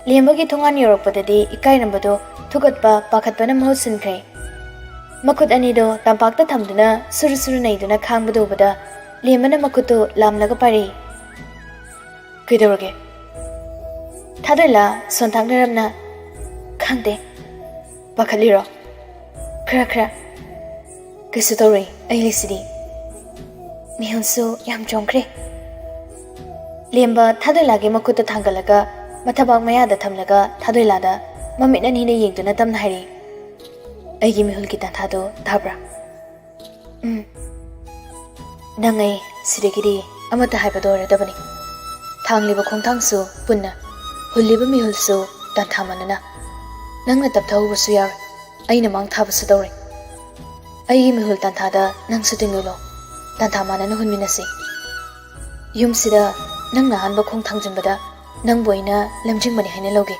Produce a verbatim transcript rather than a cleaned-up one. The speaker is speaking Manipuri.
ꯂꯦꯝꯕꯒꯤ ꯊꯣꯡꯒꯥꯟ ꯌꯧꯔꯛꯄꯗꯗꯤ ꯏꯀꯥꯏꯔꯝꯕꯗꯣ ꯊꯨꯀꯠꯄ, ꯄꯥꯈꯠꯄꯅ ꯃꯍꯨꯠ ꯁꯤꯟꯈ꯭ꯔꯦ꯫ ꯃꯈꯨꯠ ꯑꯅꯤꯗꯣ ꯇꯝꯄꯥꯛꯇ ꯊꯝꯗꯨꯅ ꯁꯨꯔꯨ ꯁꯨꯔꯨ ꯅꯩꯗꯨꯅ ꯈꯥꯡꯕꯗꯨ ꯎꯕꯗ ꯂꯦꯝꯕꯅ ꯃꯈꯨꯠꯇꯨ ꯂꯥꯝꯂꯒ ꯄꯥꯏꯔꯛꯏ꯫ "ꯀꯩꯗꯧꯔꯒꯦ?" ꯊꯥꯗꯣꯏꯂꯥ ꯁꯣꯟꯊꯥꯡꯅꯔꯞꯅ, "ꯈꯪꯗꯦ꯫ ꯄꯥꯈꯠꯂꯤꯔꯣ?" "ꯈꯔ ꯈꯔ꯫ ꯀꯩꯁꯨ ꯇꯧꯔꯣꯏ, ꯑꯩ ꯂꯩꯁꯤꯗꯤ꯫" ꯃꯤꯍꯨꯜꯁꯨ ꯌꯥꯝ ꯆꯣꯡꯈ꯭ꯔꯦ꯫ ꯂꯦꯝꯕ ꯊꯥꯗꯣꯏꯂꯥꯒꯤ ꯃꯈꯨꯠꯇ ꯊꯥꯡꯒꯠꯂꯒ ꯃꯊꯕꯥꯛ ꯃꯌꯥꯗ ꯊꯝꯂꯒ ꯊꯥꯗꯣꯏꯂꯥꯗ ꯃꯃꯤꯠ ꯑꯅꯤꯅ ꯌꯦꯡꯗꯨꯅ ꯇꯞꯅ ꯍꯥꯏꯔꯛꯏ, "ꯑꯩꯒꯤ ꯃꯤꯍꯨꯜꯒꯤ ꯇꯥꯟꯊꯥꯗꯣ ꯇꯥꯕ꯭ꯔꯥ?" "ꯎꯝ꯫ ꯅꯪ ꯑꯩ ꯁꯤꯗꯒꯤꯗꯤ ꯑꯃꯠꯇ ꯍꯥꯏꯕꯗꯣ ꯑꯣꯏꯔꯗꯕꯅꯤ꯫ ꯊꯥꯡꯂꯤꯕ ꯈꯣꯡꯊꯥꯡꯁꯨ ꯄꯨꯟꯅ, ꯍꯨꯜꯂꯤꯕ ꯃꯤꯍꯨꯜꯁꯨ ꯇꯥꯟꯊꯥ ꯃꯥꯟꯅꯅ꯫ ꯅꯪꯅ ꯇꯞꯊꯍꯧꯕꯁꯨ ꯌꯥꯎꯔꯣꯏ, ꯑꯩꯅ ꯃꯥꯡ ꯊꯥꯕꯁꯨ ꯇꯧꯔꯣꯏ꯫ ꯑꯩꯒꯤ ꯃꯤꯍꯨꯜ ꯇꯥꯟꯊꯥꯗ ꯅꯪꯁꯨ ꯇꯤꯡꯂꯨꯂꯣ꯫ ꯇꯥꯟꯊꯥ ꯃꯥꯟꯅꯅ ꯍꯨꯟꯃꯤꯟꯅꯁꯤ꯫ ꯌꯨꯝꯁꯤꯗ ꯅꯪꯅ ꯑꯍꯥꯟꯕ ꯈꯣꯡ ꯊꯥꯡꯖꯤꯟꯕꯗ ꯅꯪꯕꯨ ꯑꯩꯅ ꯂꯝꯖꯤꯡꯕꯅꯤ ꯍꯥꯏꯅ ꯂꯧꯒꯦ꯫"